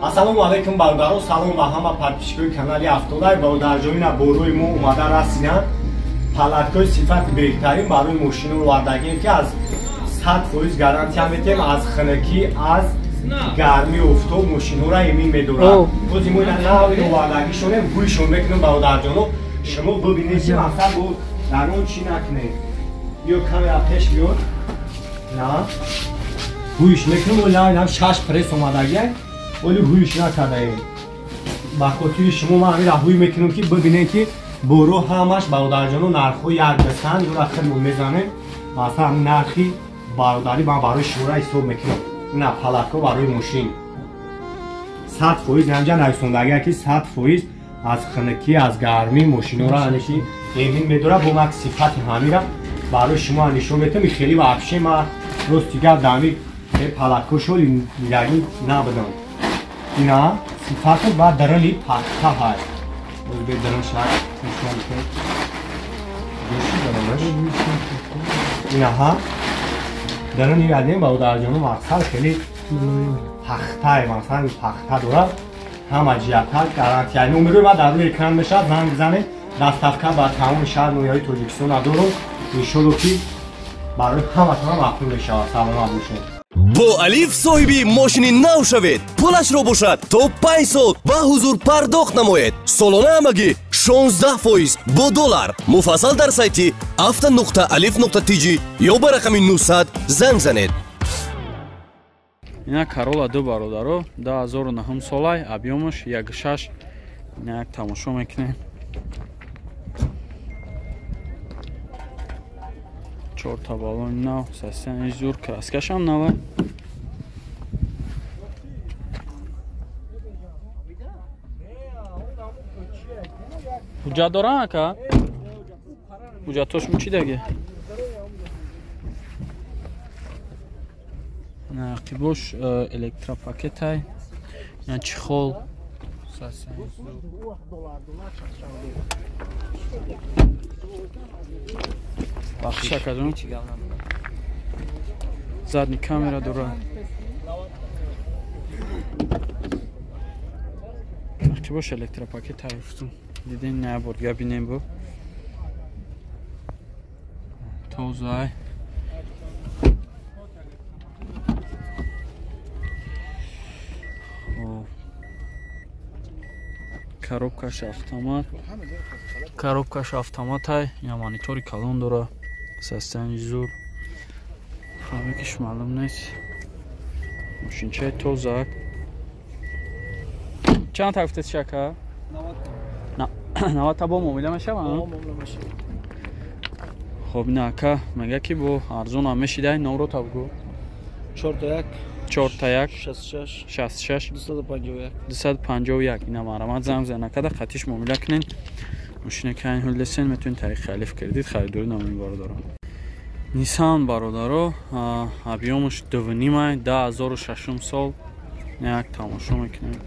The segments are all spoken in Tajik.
Ассалому алайкум бародарон, салом ба ҳама подписчикои канали Автолайв. Бародарҷони на борои мо омада расиданд. Палаткои сифати беҳтарин барои мошино овардагем, ки аз 100% гарантия метиҳем, аз хунукӣ, аз гармии офтоб мошинҳоро эмин медорад. Бози мо ина нави овардагишонем, ҳуйшон мекунем бародарҷоно. Шумо бибинед, ки мақсад бо дар он чӣ накунед. Ё камера пеш биёд. На. Ҳуйш мекунем, оли ҳам 6 пресс омадагиай. Оли ҳуйш накардаем. Ба хотири шумо ман ҳамира ҳуй мекунам, ки бибинед, ки боро ҳамаш бародарҷоно нархҳо як бисанд, ёра хидмат мезанем. Масалан нархи бародарӣ ман барои шуморо ҳисоб мекунам. Ина палатко барои мошин 100% ҳамҷа нависондагия, ки 100% аз хунукӣ, аз гармӣ мошинҳоро яъне ки эмин медорад. Бо мак сифати ҳамира барои шумо нишон метиҳам. Хеле вообще ман рости гап дар ҳами палаткошо ягин набудам. Ина сифату ба дарани пахта ҳай. Боз бе даран шак нишон бикунем. Инаҳа дарани ядем бародарҷоно, мақсад хеле пахтае, мақсад пахта дорад, ҳама ҷиҳатҳа гарантия. Номерои ман дар рӯи экран мешавад, занг бизанед. Доставка ба тамоми шаҳр ноҳияҳои Тоҷикистон надорам. Иншолло ки барои ҳаматон маъқул мешавад. Саломат бошед. Бо Алиф соҳиби мошини нав шавед. Пулашро бошад то 5 сол ба ҳузур пардохт намоед. Солона ҳамагӣ 16% бо доллар. Муфассал дар сайти авто.alif.tj ё ба рақами 900 занг занед. Ина Карола ду бародаро 2009 солай, объёмаш 1.6. Ина як тамошо мекунем. 4 баллон нав, состояние зур, краскашам нава. Ҳуҷҷат дорам ака? Ҳуҷҷатошум чӣ даге? Нақибош электропакетай, я чехол. Бахшиш акаҷон. Задний камера дора. Нақибош электропакетай гуфтум. Диден на бор дига бинем бу. Тозай. Коробкаш автомат. Коробкаш автоматай, я монитори калон дора. Состояние зур. Фабрикиш маълум нест. Мошинчаи тозак. Чанд та гуфтед шака? 90 та бо муомила мешавад? Муомила мешавад. Хоб ина ака мега ки бо арзонам мешидай, номро та бугӯ. 4 4 1 66 66 251 251. Ина марамат занг зан акада қатиш муомила кунен. Мошина кайн ҳуллесен метавонед тариқи Алиф кредит харидорӣ намоед бародаро. Нисан бародаро, объёмаш 2.5, 2006 сол. Як тамошо мекунем.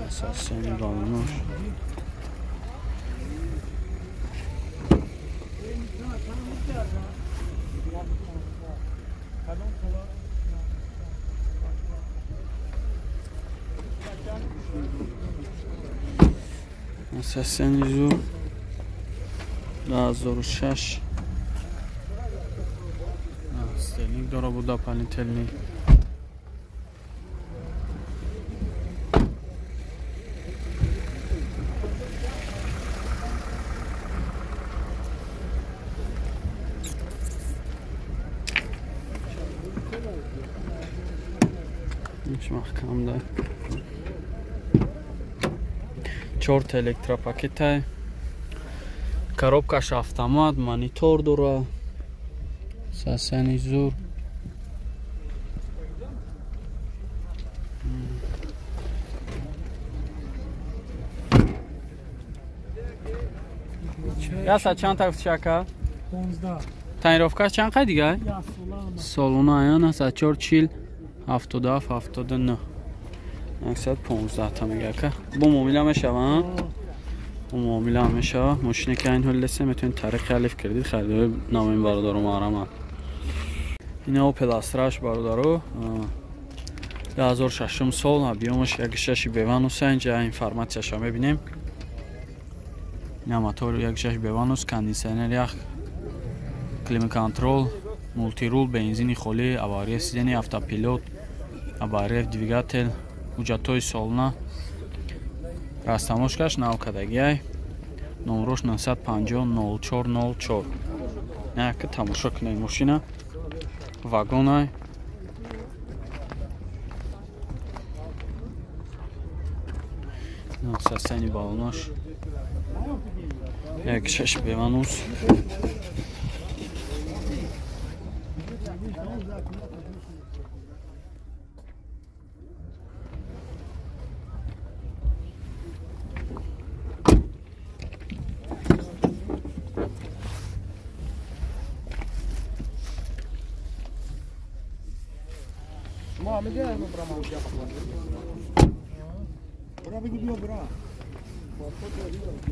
Состояние баллонош. Состояние зур 2006. Стелник дора буда панителни. Маҳкам да. 4 электропакетай. Коробкаш автомат, монитор дора. Состояние зур. Яса чанд та гуфти ака? 15. Тонировкаш чанд қай дига? Солона аян аст 4 40 77 79. 115 та мега ака. Бо муомила мешава? Бо муомила мешава. Мошине ки айн ҳол лесе метавонед тариқи Алиф кредит харидорӣ намоед бародаро маҳрамат. Ина Opel Astra-ш бародаро 2006 сол, объёмаш 1.6 Беванус, инҷа информатсияша мебинем. Ина мотор 1.6 Беванус, кондитсионер ях, климат-контрол, мултирул, бензини холӣ, авария сидени, автопилот, обогрев двигатель, ҳуҷҷатҳои солона, растамошкаш навкадагиай, номрош 950 0404. Яка тамошо кунед мошина, вагонай. Састани балонош 1.6 Беванус.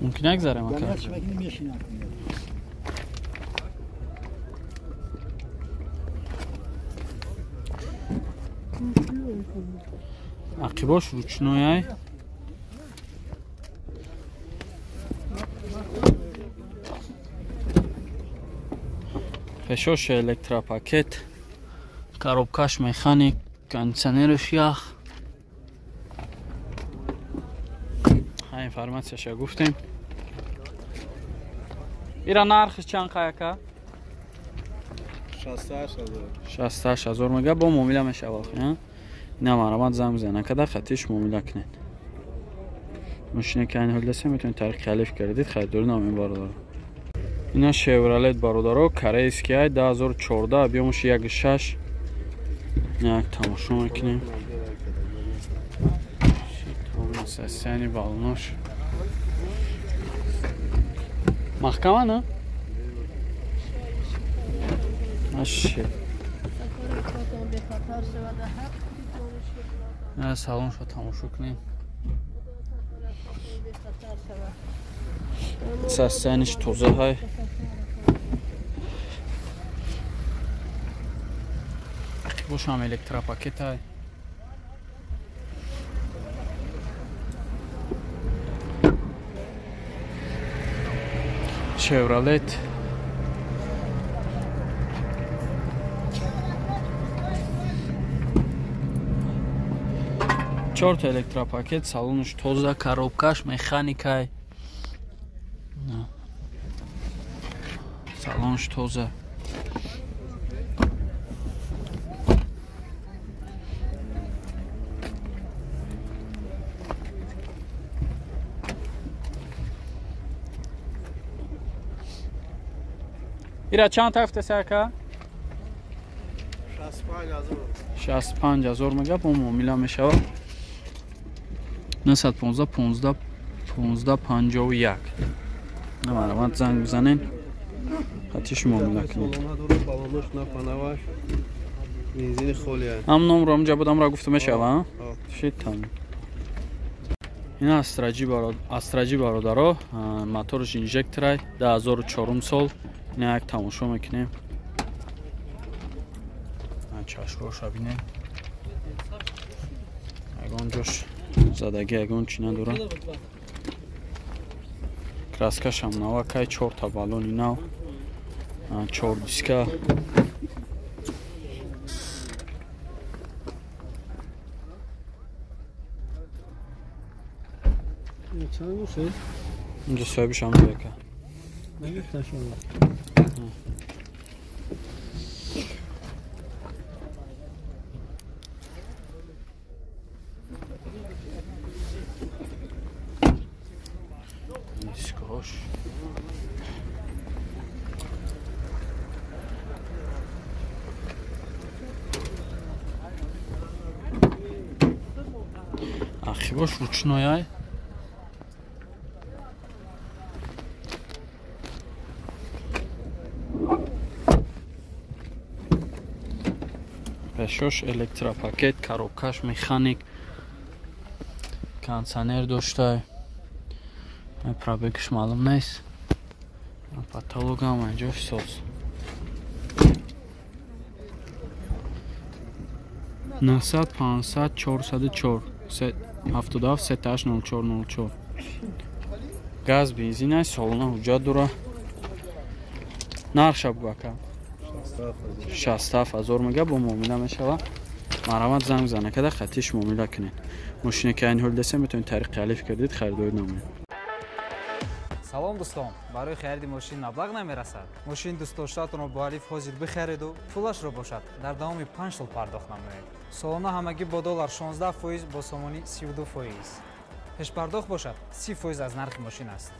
Мумкин нагзарем ака? Ақибош ручной. Пешош электропакет, коробкаш механик, кондиционерш ях. Информатсияша гуфтем. Ира нархиш чанд қаяка? 68000. 68000 мега бо муомила мешавад. Ина марамат занг бизанед, када хатиш муомила кунед. Мошине ки айн ҳолдасе метавонед тариқи Алиф кредит харидорӣ намоед бародаро. Ина Chevrolet бародаро, корейский ай 2014, объёмаш 1.6. Як тамошо мекунем. Состояние балонош. Маҳкама на? Аше. Салоншо тамошо кунем. Состояниеш тоза ҳай. Бошам электропакет ҳай. Chevrolet чорта электропакет, салонаш тоза, коробкаш механикай, салонаш тоза. Ира чанд тафта сака? 65000 мега бо муомила мешавад. 915 15 15 51. Марамат занг бизанед, хатиш муомила кунед. Ам номро амҷа будам ра гуфта мешава? Шитам. Ина Астраҷи бародаро, моторш инжекторай 2004 сол. Ина як тамошо мекунем. Чашмоша бинем. Ягон ҷош задаги, ягон чи надора. Краскашам навакай, 4 та балони нав, 4 диска. Инҷа соҳибишам яка. Дискош. Ақибош ручной ай. Пешош электропакет, коробкаш механик, кондиционер доштай. Пробегш маълум нест. Патологам инҷо соз. 900 500 404 77 38 04 04. Газ, бензин аст, солона ҳуҷҷат дора. Нархша бугу, ака. 67 ҳазор мега, бо муомила мешава. Марҳамат, занг бизанед, када хатиш муомила кунед. Мошине ки айни ҳол десем, метавонед тариқи Алиф Кредит харидорӣ намоед. Салом, дӯстон! Барои хариди мошин маблағ намерасад? Мошини дӯстдоштаатонро бо Алиф ҳозир бихариду пулашро бошад дар давоми 5 сол пардохт намоед. Солона ҳамагӣ бо доллар 16%, бо сомонӣ 32%. Пешпардохт бошад 30% аз нархи мошин аст.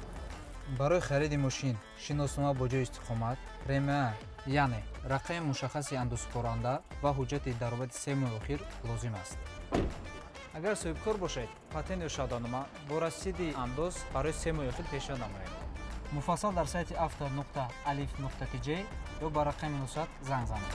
Барои хариди мошин шиноснома бо ҷои истиқомат, РМА, яъне рақами мушаххаси андозсупоранда, ва ҳуҷҷати даромади 3 моҳи охир лозим аст. Агар соҳибкор бошед, патент ё шаҳодатнома бо расиди андоз барои 3 моҳи охир пешниҳод намоед. Муфассал дар сайти авто нуқта алиф нуқта тж ё ба рақами 900 занг занед.